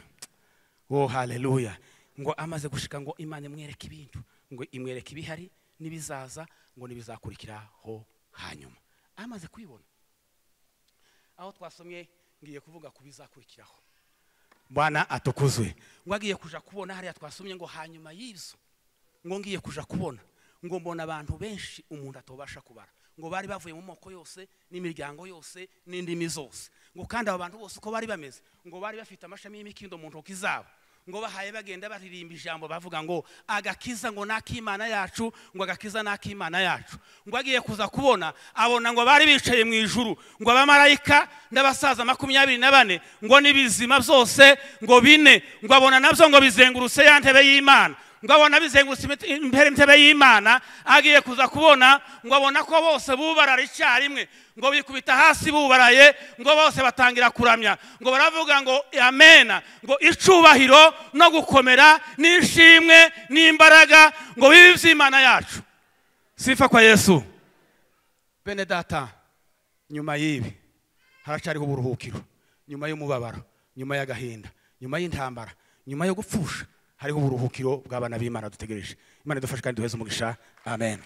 A: Oh haleluya. Ngo amaze gushika ngo Imana imwereke ibintu, ngo imwereke ibihari nibizaza, ngo nibizakurikiraho hanyuma. Amaze kwibona aho twasomye, ngiye kuvuga kubizakurikiraho. Bwana atukuzwe. Ngo agiye kuja kubona hariya twasomye ngo hanyuma y'ibyo, ngo ngiye kuja kubona, ngo mbona abantu benshi umuntu atobasha kubara, ngo bari bavuye mu moko yose n'imiryango yose n'indimi zose, ngo kandi abo bantu bose uko bari bameze, ngo bari bafite amashami y'imikindo mu ntoki zabo, ngo bahaye bagenda baririmba ijambo bavuga ngo agakiza ngo nakimana yacu, ngo agakiza nakimana yacu. Ngo agiye kuza kubona abona ngo bari bicaye mu ijuru, ngo abamarayika n'abasaza 24 ngo nibizima byose ngo bine, ngo abona nabyo ngo bizengurutse ya ntebe y'Imana, ngo abona bizengurutse intebe y'Imana. Agiye kuza kubona ngo abona ko bose bubarara icyarimwe, ngo bikubita hasi bubaraye, ngo bose batangira kuramya, ngo baravuga ngo amena, ngo icubahiro no gukomera n'ishimwe n'imbaraga ngo bibe iby'Imana yacu. Sifa kwa Yesu. Bene data, nyuma y'ibi haracariho uburuhukiro, nyuma y'umubabaro, nyuma y'agahinda, nyuma y'intambara, nyuma yo gupfusha, hariho uburuhukiro bw'abana b'Imana dutegereje. Imana idufashe kandi duheze umugisha. Amen.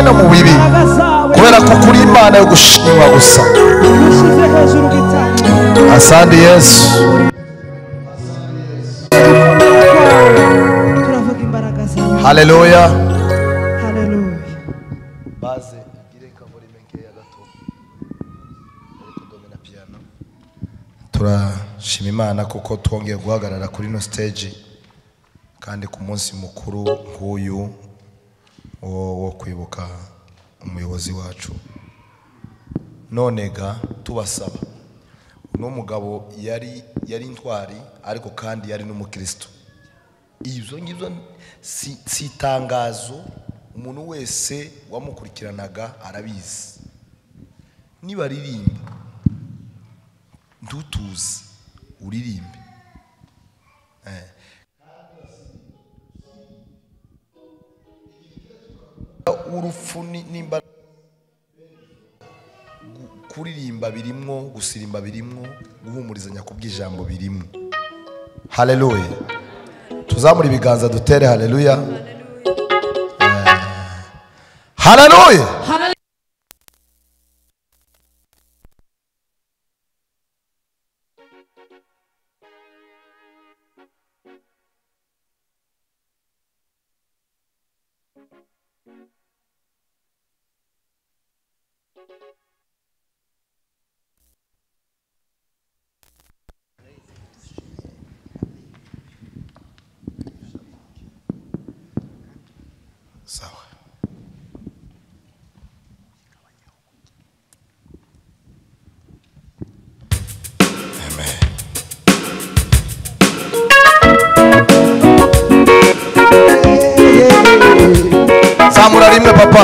B: no mu bibi, kubera ko kuri Imana yo gushimwa gusa. Asante Yesu. Haleluya.
C: Haleluya.
B: Baze igire kavorime nkeya gato. Ariko domina piano. Turashima Imana kuko twongeye guhagarara kuri no stage kandi ku munsi mukuru nk'uyu wo kwibuka umuyobozi wacu. None ga tubasaba, uno mugabo yari intwari ariko kandi yari n'umukristo. Ibyo ngibyo si itangazo, umuntu wese wamukurikiranaga arabizi. Niba ririmba ntutuze, uririmbe. Urupfu nimba kuririmba birimwo, gusirimba birimwo, guhumurizanya kubw'ijambo birimwo. Haleluya. Tuzamura ibiganza dutere haleluya. Haleluya. Sawa. Amen. Zamura rimwe papa.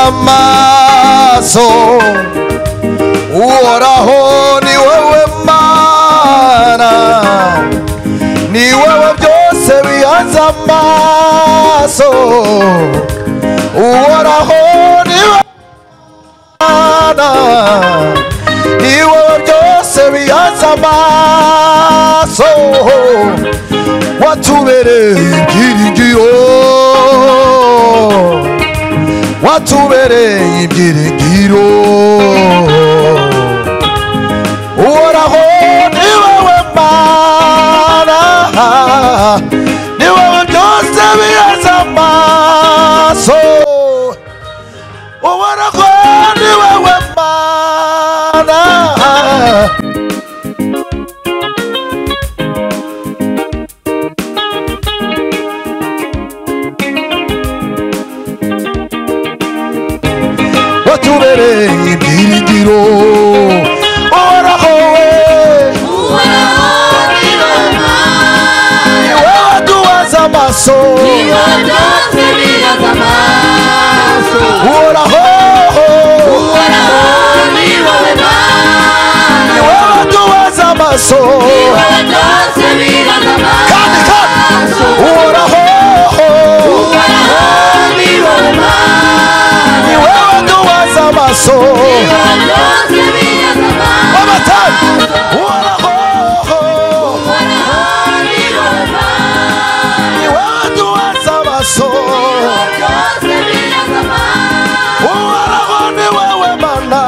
B: Amaso Uhoraho ni wowe Mana, ni wowe byose bihanze amaso. Uhoraho ni wowe Mana, ni wowe byose bihanze amaso. Watubereye ibyiringiro, watubereye ibyiringiro. Uhoraho ni wowe Mana, ni wowe byose bihanze amaso. Uhoraho ni wowe Mana. Watubereye ibyiringiro. Uhoraho we, ni wowe duhanze amaso. Uhoraho, ni wowe duhanze amaso. Kandi kandi Uhoraho, ni wowe duhanze amaso. Uhoraho, ni wowe duhanze amaso. Uhoraho ni wowe Mana,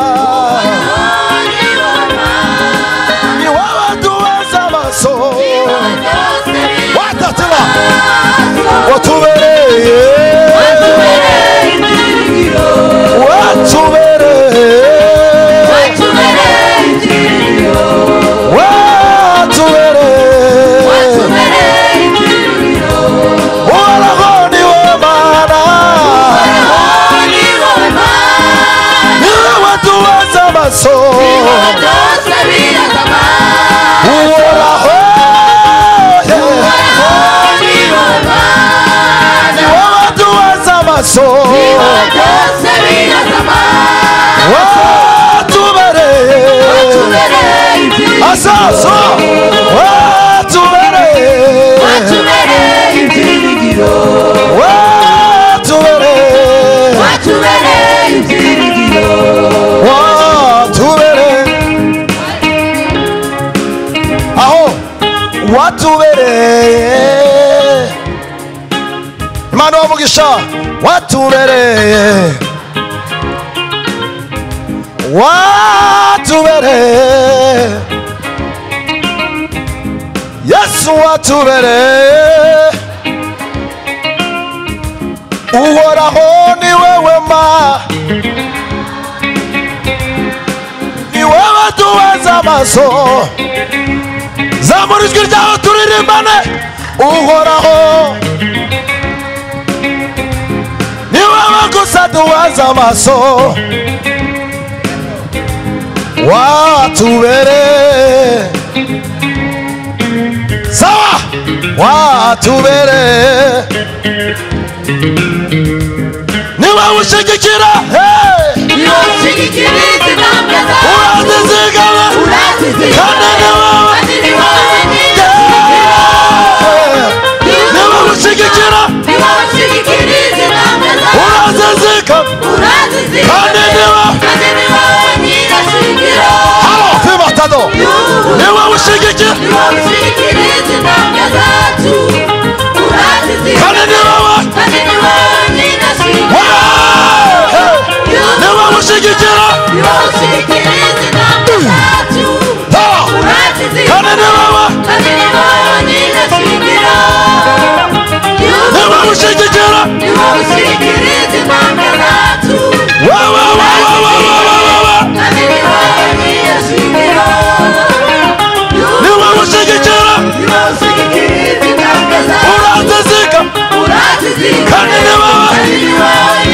B: ni wowe duhanze amaso. amaso, watubereye asaso, watubereye, watubereye, watubereye, aho watubereye Imana wamugisha, watubereye, watubereye, Yesu watubereye, uhoraho ni wewe ma, ni wewe tuweza amaso, zamura ijwi ryawe turirimbane, uhoraho ni wewe gusa duwaza amaso, watubereye, sawa, watubereye, ni wewe ushigikira, urazizigama, kandi ni wewe, ni wewe ushigikira, urazizigama, kandi ni wewe, halo fimatado, ni wewe ushigikira, kandi ni wewe, ni wewe ushigikira, kandi ni wewe, ni wewe ushigikira, wewe wewe wewe, ni wewe ushigikira, urazizika, kandi ni wewe,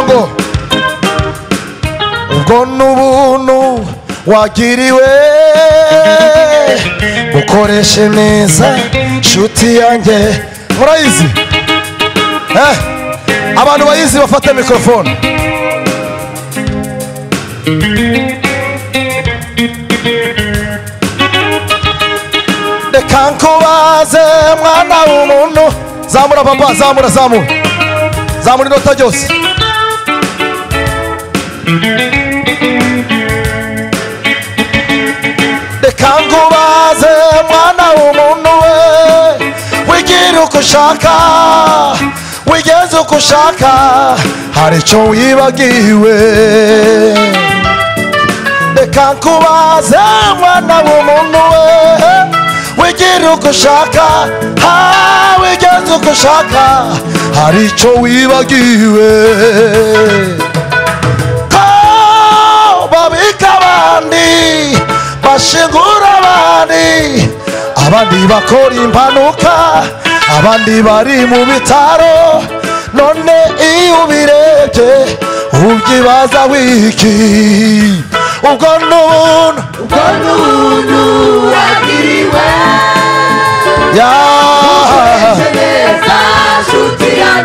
B: ngo ubwo n'ubuntu wagiriwe ukoreshe neza nshuti yanjye. Murayizi abantu bayizi bafate mikrofone. Reka nkubaze mwana w'umuntu, zamura papa, zamura, zamura, zamura inota ryose. Reka nkubaze mwana w'umuntu we, wigira uko ushaka, wigeze uko ushaka, hari icyo wibagiwe. Reka nkubaze mwana w'umuntu we, wigira uko ushaka, wigeze uko ushaka, hari icyo wibagiwe. Babika abandi, bashingura abandi, abandi bakora impanuka, abandi bari mu bitaro, none iyo ubirebye ubyibaza wiki. Ubwo n'ubuntu,
D: ubwo n'ubuntu wagiriwe,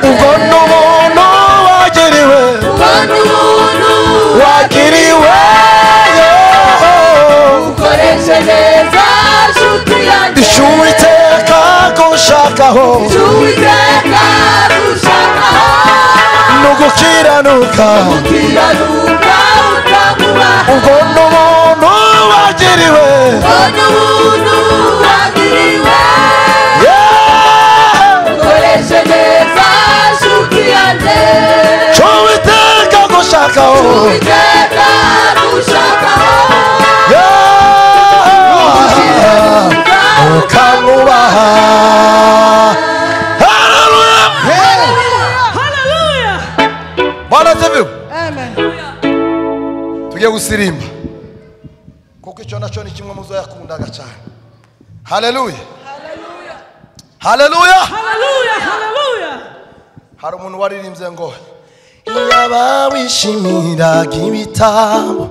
B: ubwo n'ubuntu wagiriwe,
D: ubwo n'ubuntu
B: wagiriwe,
D: ukoreshe neza nshuti yanjye,
B: icyo Uwiteka agushakaho,
D: icyo Uwiteka agushakaho
B: ni ugukiranuka,
D: ugukiranuka utamubaha,
B: ubwo n'ubuntu wagiriwe,
D: ubwo n'ubuntu wagiriwe, ukoreshe neza nshuti yanjye,
B: icyo Uwiteka agushakaho,
D: icyo Uwiteka agushakaho.
B: Haleluya.
C: Haleluya.
B: Bwana asifiwe.
C: Amen.
B: Tugiye gusirimba kuko icyo nacyo ni kimwe mu zo yakundaga cyane. Haleluya. Haleluya.
C: Haleluya. Haleluya.
B: Hari umuntu waririmbye ngo yaba wishimiraga ibitambo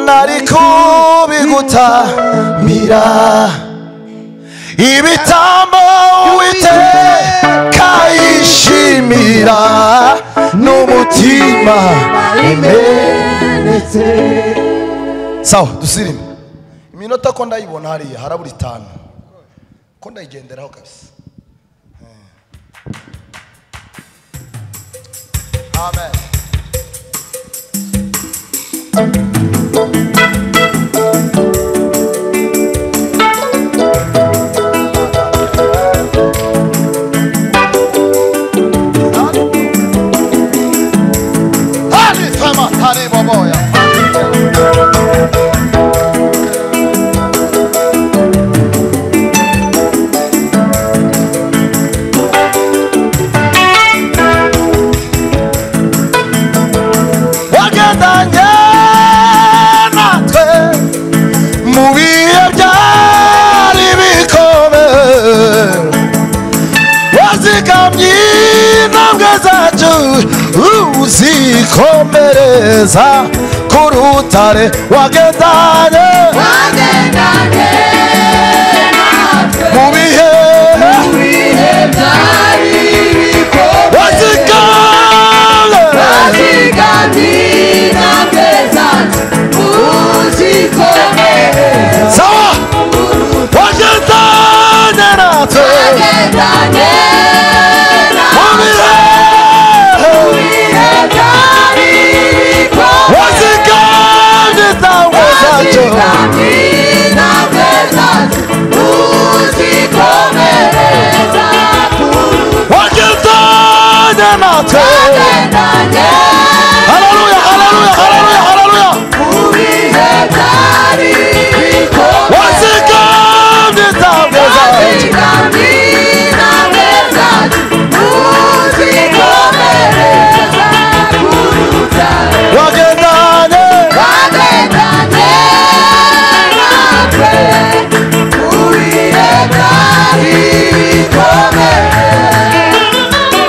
B: nari kubigutambira ibitambo Uwiteka yishimira n'umutima umenetse. Sawa, dusirime iminota ko ndayibona hariya harabura 5 ko ndayigenderaho kabisa. Amen. Hali sama tari boboya. Wagendanye natwe mu bihe byari bikomeye, wazigamye intambwe zacu uzikomereza ku rutare. Wagendanye mu bihe
D: byari bikomeye,
B: wazigamye
D: intambwe zacu uzikomereza.
B: Sawa, wagendanye natwe
D: Wagendanye
B: mu bihe
D: bihe byari bikomeye,
B: wazigamye intambwe zacu
D: wazigamye intambwe zacu uzikomereza ku
B: wagendanye natwe.
D: Wagendanye
B: Haleluya, haleluya, haleluya, haleluya.
D: mu bihe byari bikomeye,
B: Wazigamye intambwe zacu
D: wazigamye intambwe zacu uzikomereza ku rutare.
B: Wagendanye
D: Wagendanye natwe mu bihe byari bikomeye,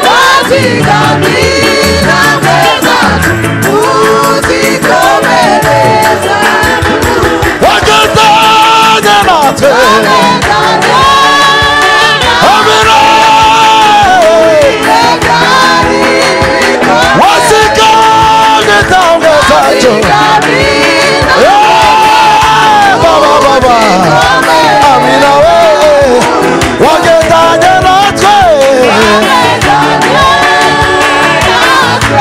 D: wazigamye intambwe zacu uzikomereza ku rutare.
B: Wagendanye natwe.
D: Wagendanye
B: Amina.
D: bihe byari bikomeye,
B: Wazigamye intambwe zacu.
D: wazigamye
B: Eh, baba, baba. Amina we. Wagendanye natwe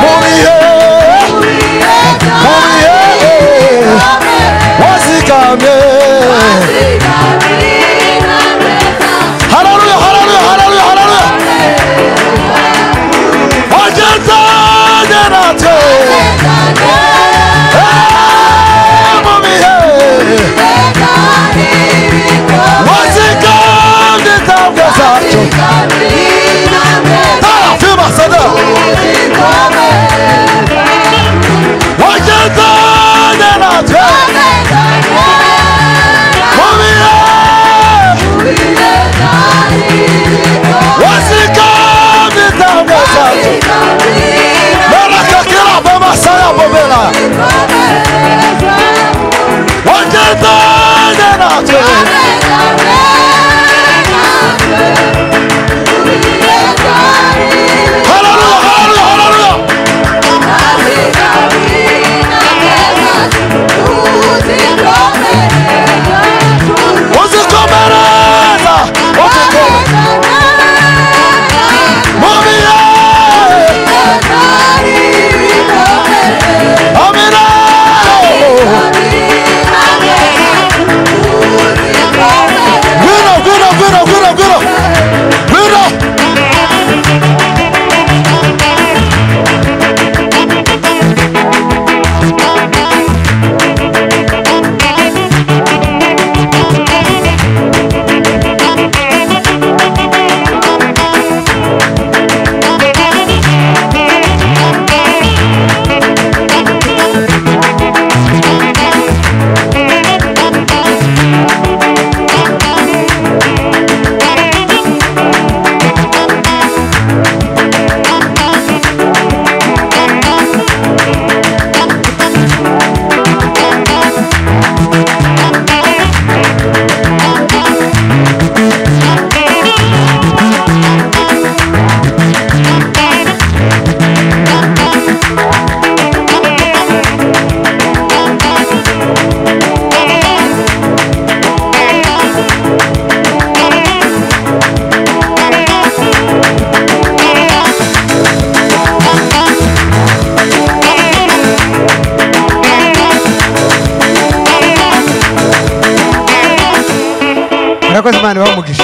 B: mu bihe, mu bihe wazigamye. Haleluya, haleluya, haleluya, haleluya. Wagendanye natwe. Eh, mu bihe wazigamye intambwe zacu. Tara sada. Wagendanye natwe mu bihe wazigamye intambwe zacu. Barakakira bamasaya bobera. Wagendanye natwe. Haleluya, haleluya, haleluya.
E: Murakoze, Imana ibahe umugisha.